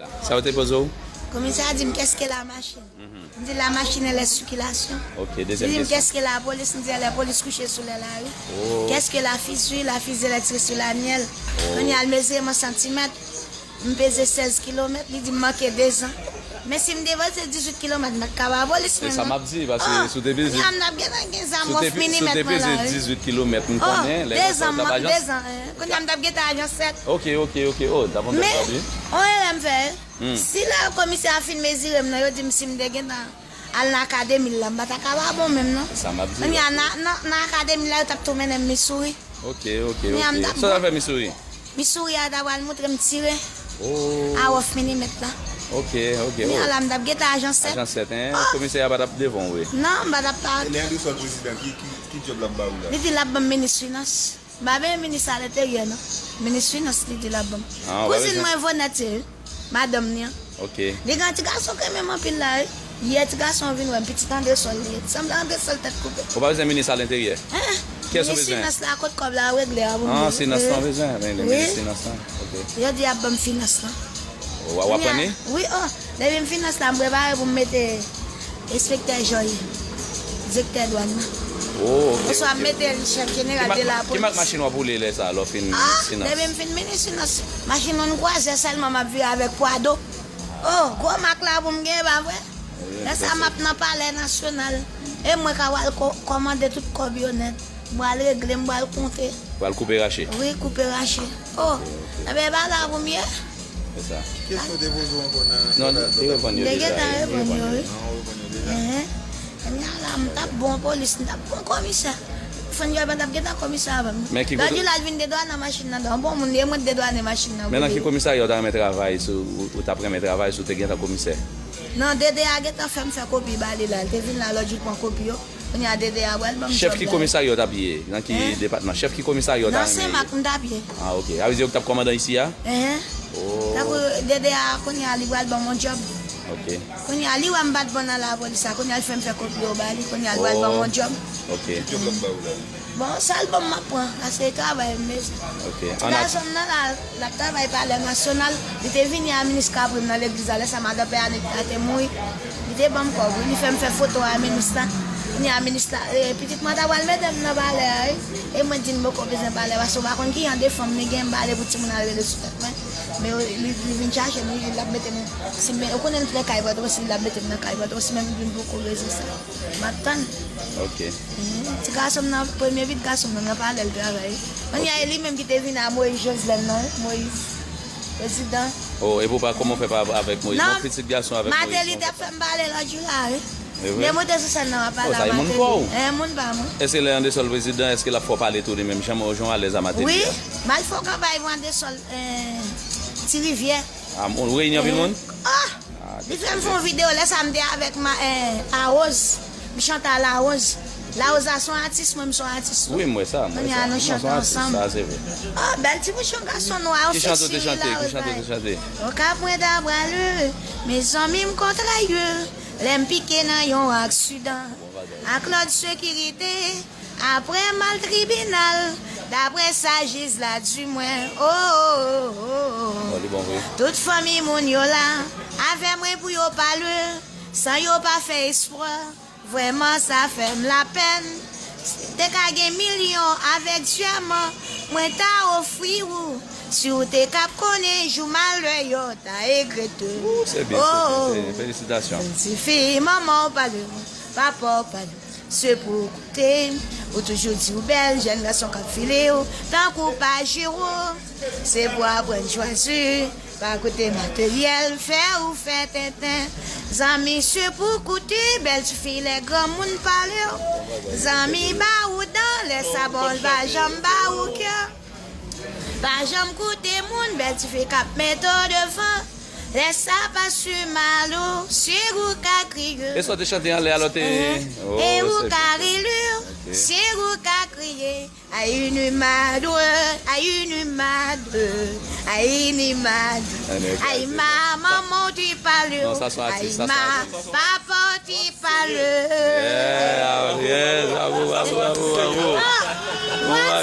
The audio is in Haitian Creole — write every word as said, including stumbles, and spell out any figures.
Sa yo te poze w? Komisè a di m, qu'est-ce que la machine? M di, la machine, elle est circulation. Ok, dezyèm kesyon. Li di m, qu'est-ce que la police? M di, elle est police couchée sous les lari. Oh. Qu'est-ce que la fusée? La fusée, elle est tirée sur la nielle. Oh. Kounye a, l mezire m an santimèt. M peze sèz kilomèt, li di m manke de zan. Men si m devase dizuit kilomèt, m pa t ka ba polis menm non. Se sa m ap di, paske si w te peze, kounye a m t ap gentan gen zam wòf minimèt mwen la, wi. Si w te peze dizuit kilomèt, m konnen, lè yo fè w t ap ajan sèt. De zan, eh. Kounye a m t ap gentan ajan sèt. Ok, ok, ok. Oh, t ap yon bèl pwodui. Men, on erè m fè, wi. Si lè komisè a fin mezire m nan, yo di m si m te gentan al nan akademi la, m pa ta ka ba bon menm non. Sa m ap di. Kounye a, nan, nan, nan akademi la, yo t ap tou mennen m Missouri. Ok, ok, ok. Sa w al fè Missouri? Missouri a ta pral montre m tire. Oh. A wòf minimèt la. Ok, ok. Kounye a la, m t ap gentan ajan sèt. Ajan sèt, hein? Oh. Komisè a pa t ap devan w, wi. Non, m pa t ap pa. E lè André Sol prezidan, ki, ki, ki djòb l ap ba w la? Li di l ap ban m minis finans. M pa bezwen minis a lenteryè, non. Minis finans, li di l ap ban m. Ah, ou pa bezwen. Kouzin mwen Vonèt ye, wi. Madanm li an. Ok. Li gen yon ti gason k renmen m anpil la, wi. Yè ti gason an vin wè m, pitit André Sol li ye. Sanble André Sol tèt koupe. Ou pa bezwen minis a lenteryè? Hein? Kiyès ou bezwen? Minis finans la, kot kòb la, regle a pou m. Ah, finans lan bezwen, men li minis finans lan. Ok. Yo di y ap ban m finans lan. W ap pran li? Wi, oh. Depi m finans la, m prepare pou m mete enspektè Joy, direktè dwàn nan. Oh, ok, ok. Oswa m mete l chèf jeneral de lapolis. Ki mak machin w ap woule lè sa a, lè w fin minis finans? Ah, depi m fin minis finans, machin yon kwazè sèlman m ap vire avèk Prado. Oh, gwo mak la pou m genyen, pa vre? Lè sa a, m ap nan Palè Nasyonal. E mwen ka pral ko-, kòmande tout kòb yo nèt. M pral regle, m pral konte. Pral koupe rache? Wi, koupe rache. Oh, enben, e pa la pou m ye. Se sa. Kesyon te poze w ankò nan... Non, li reponn yo deja, li reponn yo. Ah, ou reponn yo deja? Enhen. Kounye a la, m t ap bon polis, m t ap bon komisè. Fann Joy pa t ap gentan komisè avè m. Men ki kote... Gad Djilal vin dedwannen machin nan, dan bon moun, e mwen t dedwannen machin nan. Men nan ki komisarya ou ta renmen travay, si w, ou t ap renmen travay si w te gentan komisè? Non, D D A gentan fè m fè kopi ba li la. Li te vin la lòt jou, l pran kopi yo. Kounye a D D A pral ban m djòb la. Chèf ki komisarya w t ap ye? Nan ki depatman? Chèf ki komisarya w ta renmen ye? Nan Senmak m t ap ye. Ah, ok. Sa vle di yo k t ap kòmandan isi a? Enhen. Oh. Tankou D D A kounye a li pral ban m yon djòb. Ok. Kounye a li wè m pa t bon nan lapolis la. Kounye a li fè m fè kopi yo ba li. Kounye a li pral ban m yon djòb. Ok. Ki djòb l ap ba w la? Bon, sa l ban m m ap pran. Paske e travay m bezwen. Ok. Ti gason m nan la, l ap travay Palè Nasyonal. Li te vini a minis Kapri m nan legliz la, lè sa madan pè Anita te mouri. Li te ban m kòb, wi. Li fè m fè foto a minis la. Kounye a minis la, e, pitit mwen ta pral mete m nan palè a, wi. E mwen di l m poko bezwen palè, paske w pa konn ki jan de fanm li gen, m pa vle pou timoun al rele sou tèt mwen. Men li, li vin chache m, li di l ap mete m, si men, ou konnen m t nan kay Pòtoprens, li di l ap mete m nan kay Pòtoprens, men m di m poko bezwen sa. M ap tann. Ok. Mhm. Ti gason m nan, premye pitit gason m nan, nan palè l travay. Kounye a, e li menm ki te vin a Moïse Joslin nan, wi, Moïse, prezidan. Oh, epi w pa, kòman w fè pa avèk Moïse? Non, pitit gason avèk Moïse. Martelly t ap fè m pale lòt jou la, wi. E vre? Lè monte sou sèn nan, w ap pale a Martelly. Oh, sa e moun pa w? Eh, moun pa mwen. Èske lè André Sol prezidan, èske l ap fè w pale tou li menm jan, ou jwenn w alèz a Martelly a? Wi, m al fè yon kanpay pou André Sol, eh, Ti Rivyè. Ah, ou reyini anpil moun? Ah! Li fè m fè yon videyo lè sa m te avèk ma, eh, Larose. M chante a Larose. Larose la se yon atis, mwen m se yon atis tou. Wi, m wè sa, m wè sa. Kounye a nou chante ansanm. Sa se vre. Oh, bèl ti bouchon gason nwa, ou seksi wi, Larose. Ki chante w te chante? Ki chante w te chante? Yon kap mwen ta pral, mezanmi m kontrè, lè m pike nan yon aksidan. Ak lòd sekirite, apre m al tribinal, daprè sa jij la di mwen, oh, oh, oh, oh. Bon, li bon vre. Tout fanmi moun yo la, avè mwen pou yo pale, san yo pa fè espwa. Vrèman, sa fè m lapèn. Si te ka gen milyon avèk dyèman, mwen ta ofri ou. Si w te kab konnen jou malè yo ta regrete. Ou, se byen, se byen, se byen. Felisitasyon. Jèn tifi, manman w pale w, papa w pale w. Se pou w koute, ou toujou di w bèl, jèn gason k ap file w, tankou Pajero. Se pou w aprann chwazi, pa koute materyèl, fè ou fè tenten. Zanmi, se pou w koute, bèl tifi, lè granmoun pale w. Zanmi, ba ou dan, lè sa bon, l pa janm ba ou kè. Pa janm koute moun, bèl tifi k ap mete w devan. Lè sa pa si mal ou, si ou ka kriye. E sa w te chante anlè a lò te... E ou ka ri li, si ou ka kriye. Ay, ni madre, ay, ni madre, ay, ni madre. Ay, ma manman w te pale w. Ay, ma papa w te pale. Yeah, yes, bravo, bravo, bravo, bravo. Ah, mwen